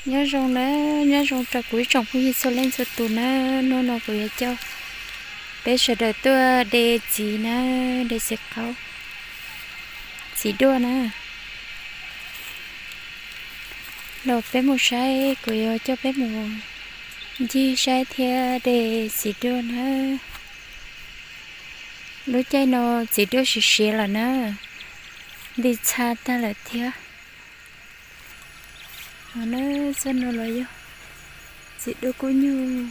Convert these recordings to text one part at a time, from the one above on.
Nyob zoo na, nyob zoo rau kuv ib tsoom phooj ywg txhua leej txhua tus na. Hnub no kuv yuav coj peb sawv daws tuaj de txiv na, de txiv qaub, txiv duaj na. Los peb mus saib, kuv yuav coj peb mus ncig saib thiab de txiv duaj na. Lub caij no txiv duaj siav siav lawm na, nti txha tag lawm thiab. No na, txoj no los yog txiv duaj kub nyuj.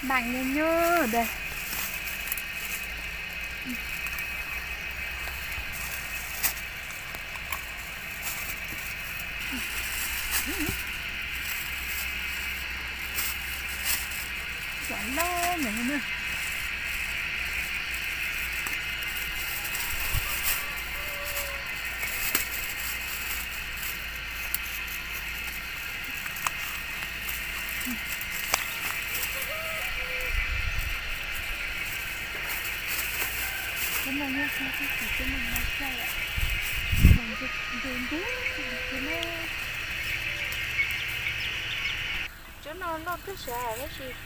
Npaum nyuaj nyuaj. Cov loj ntawd na. Cov no nyob xyov xyov cov no nyob xyov yom. Ntws ntws ntws ntws na. Cov no loj kawg sav tab sis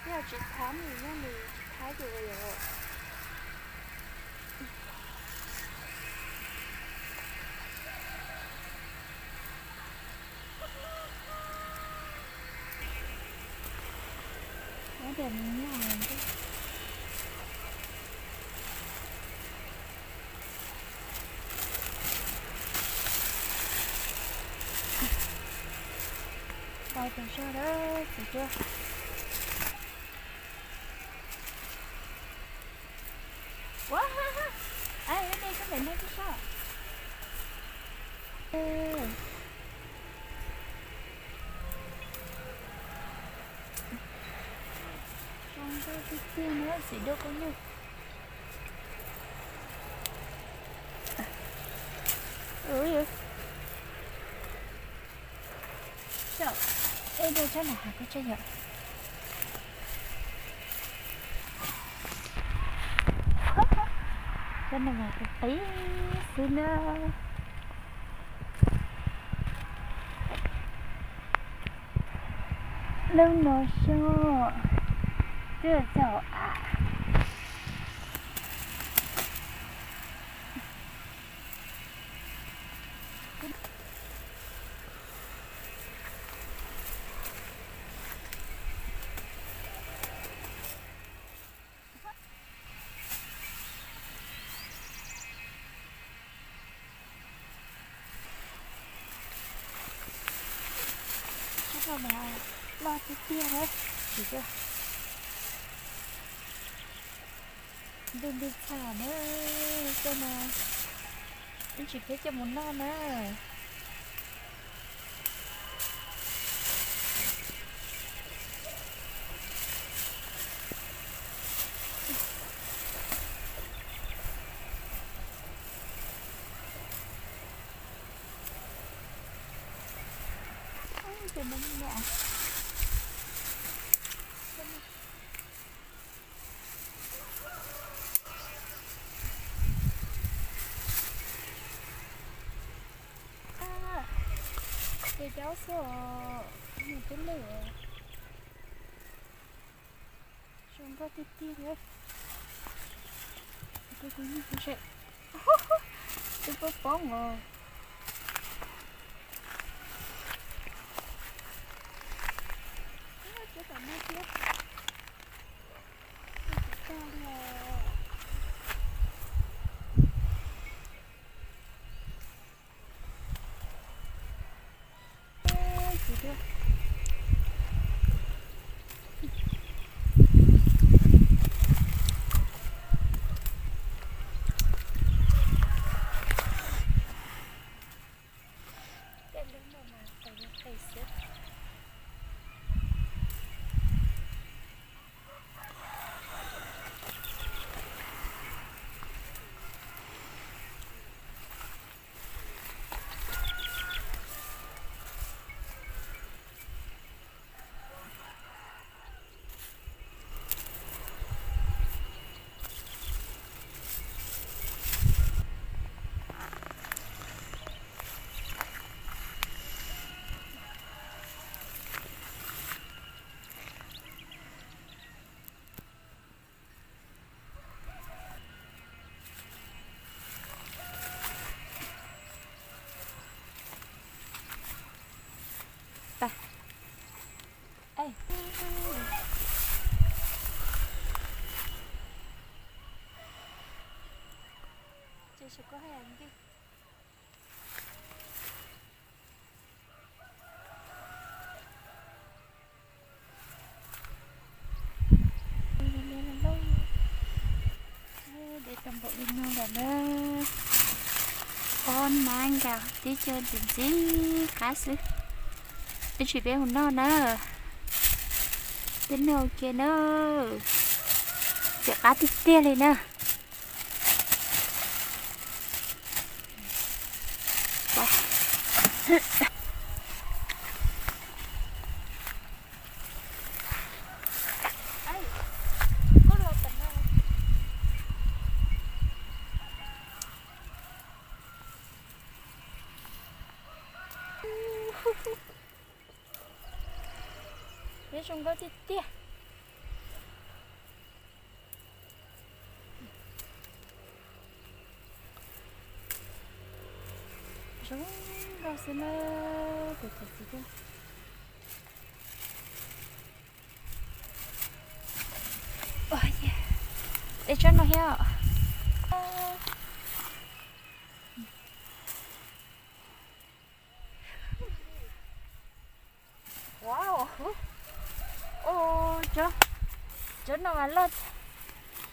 yog tsis thab nws, yog nws tsis thab ces yom. Tau tus zog dab txiv duaj. Ua, ai, de koj pem no tib sab. Zoo nkauj tiag tiag na, txiv duaj kub nyuj. Ej, rau tsob no hais koj tsob yom. Tsob no mas qis qis xwb na. Lub no xyov twb txog av. Tsob no mas loj tiag tiag na, tsis yog. Nti nti txha na, coj no ib tsis peb coj mus noj na. Ces cov xwb os, nws twb lwj. Zoo nkauj tiag tiag li. Twb poob poob os. Tsis tag li os. De tau npaum li no lawm na. Ob nab nkaus tib co ntxim ntxim qab xwb. Ib tsam peb mus noj na. Peb noj ua ke na. Ntxim qab tiag tiag li na. Peb zoo nkauj tiag tiag. Zoo nkauj xwb na, tus txiv txiv. Es tsob no thiab. Wow. Tsob no mas loj,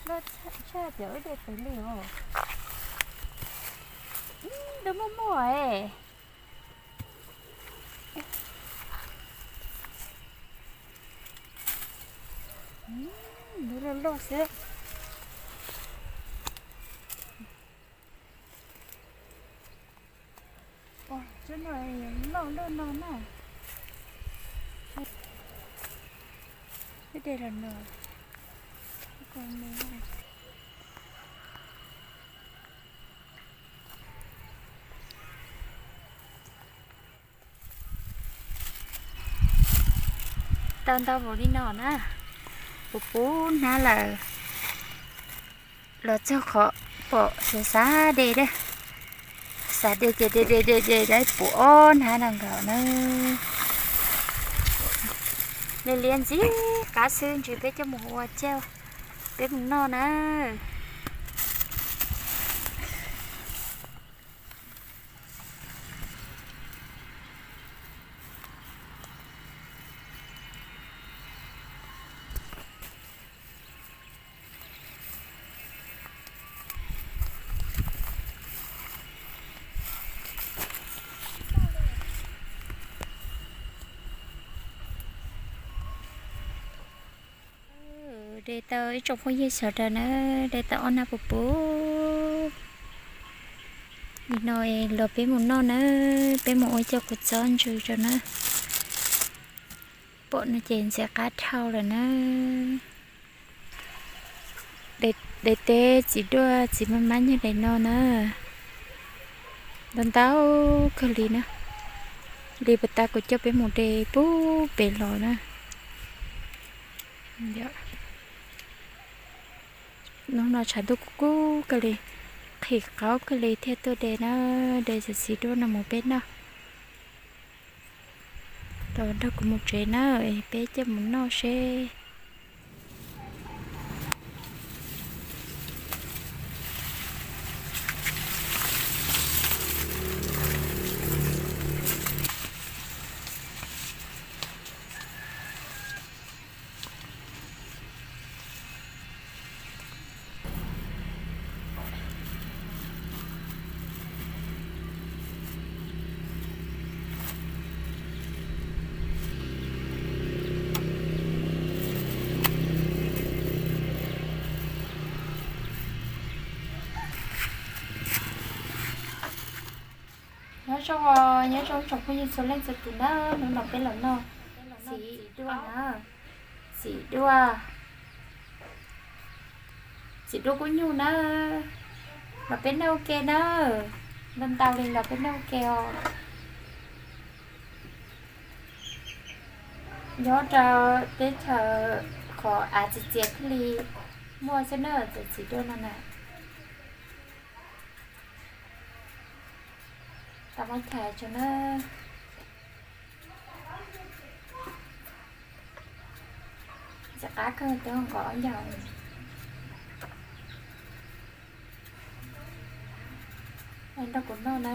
loj tshaj cov wb de pem li os. Ntawd muaj muaj es. Ntawd loj loj xwb. Tsob no loj loj no na. Wb de los no. Tau ntau npaum li no na, puv puv hnab lawm. Los txog qhov pom xav xav de, xav de ces de de de de dab puv ob hnab no nkaus na. Liab liab ntxim qab xwb, ntshe peb coj mus ua cauj, peb mus noj na. De tau ib tsoom phooj ywg sawv daws na, de tau ob hnab puv puv. Nim no los peb mus noj na, peb mus ua cauj kua txob ntsws rau na. Pom no ces ntxim qab dhau lawm na. Daim teb txiv duaj txiv maj mab nyob daim no na. Ntau ntau kawg li na. Li puas tas kuv coj peb mus de pub pem los na. Hnub no tshav ntuj kub kub kawg li, qhim qaub kawg li thiaj tuaj de na, de txiv duaj no mus peb noj. Tau nrog kuv mus tsev na, peb coj mus noj seb. Nyob zoo, nyob zoo tsoom phooj ywg txhua leej txhua tus na, hnub no peb los noj txiv duaj na, txiv duaj, txiv duaj kub nyuj na, los peb noj ua ke na, ntau ntau li los peb noj ua ke os. Nyob rau teb chaws qhov av txias txias thiaj li muaj xwb na, txiv duaj no na. Tau muab chais tso na. Ntxim qab kawg, twb nqos ob ncaug. Nrog kuv noj na.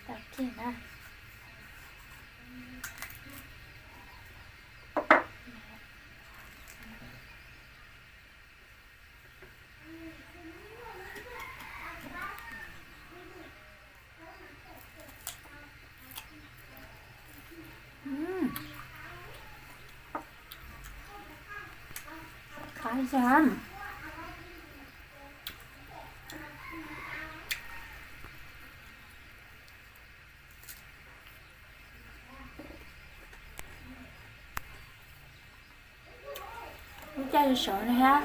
Tau kiag na. Qab zog. Lub caij sawv no thiab.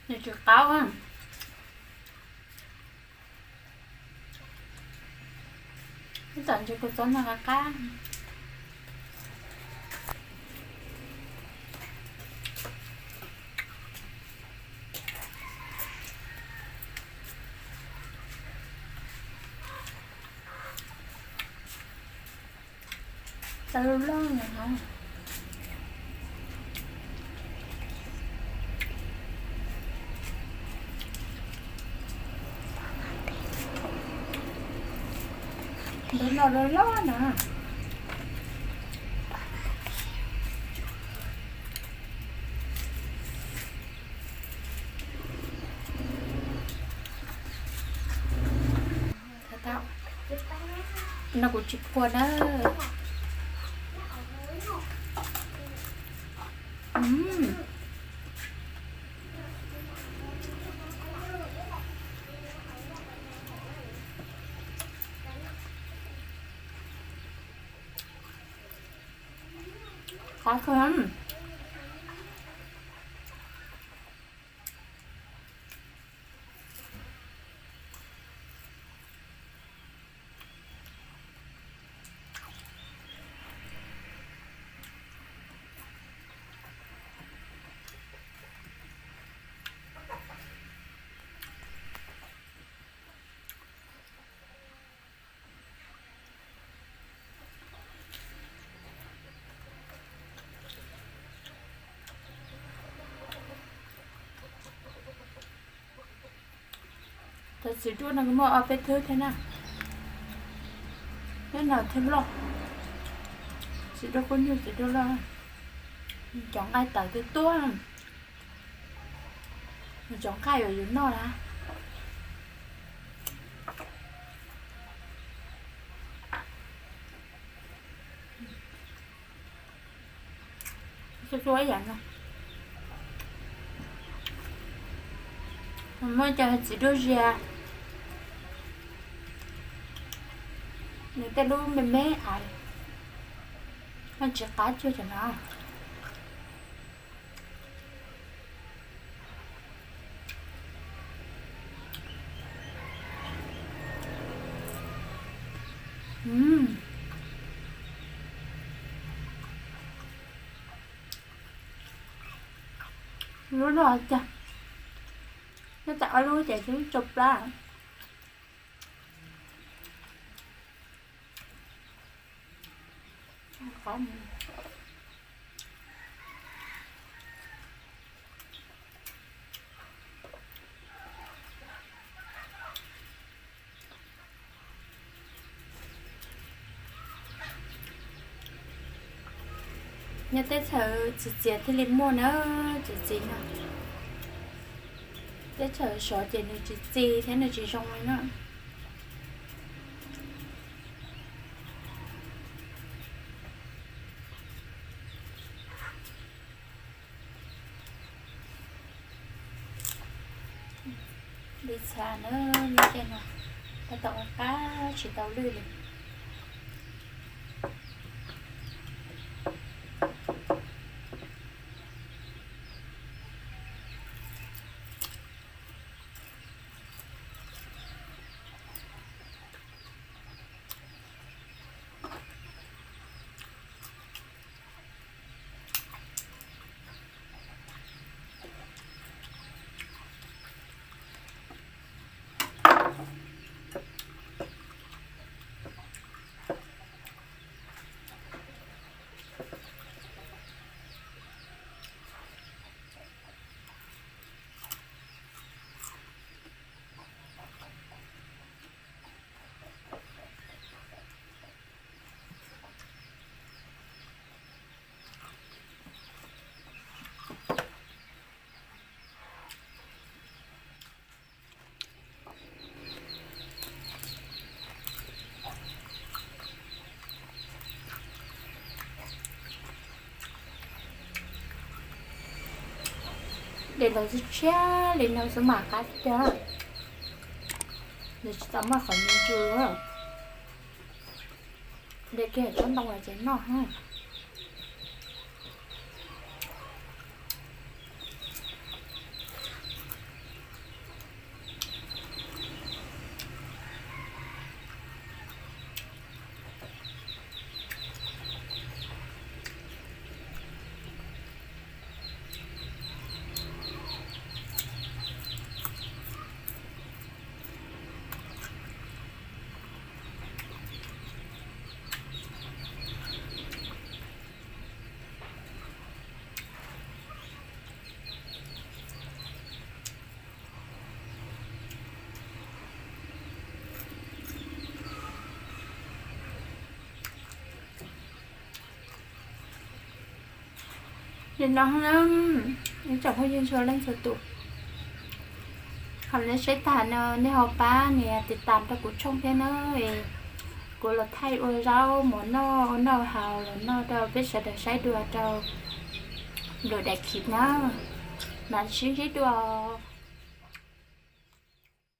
Nws tsis qaub. Ib txwm ntsis kuv txob no qab qab. Tau lub loj no. Lub loj loj loj na. No kuv tsis phua na. Qab kawg. Txiv duaj no muaj ob peb thwb thiab na. Peb no thwb loj, txiv duaj kub nyuj, txiv duaj loj. Cov nqaij tawv twb tuaj, cov nqaij uas yus noj na. Muaj cov txiv duaj zias, nws tej lub me me es, tsis qab cuag cov no. Lub no cas, nyob tas ob lub ces twb tsau plab. Nyob teb chaws txiv txias thiaj li muaj na, txiv txias no. Teb chaws sov ces nws tsis txi thiab nws tsis zoo li na. Li txha na, lub caij no tab tom qab tsis tau lwj li. Dej los tshiab tshiab li no xwb mas qab tiag. Nws tsis tau muaj qhov ntsws. Dej kiag tsob ntoo los ces noj ha. Li no, ib tsoom phooj ywg txhua leej txhua tus, ho nej saib tag no nej ho pab nias tiv tam rau kuv tshooj thiab na. Kuv los thaij ua zaub mov noj ua noj haus los noj rau peb sawv daws saib dua rau lwm daim clip na. Mam sib ntsib dua.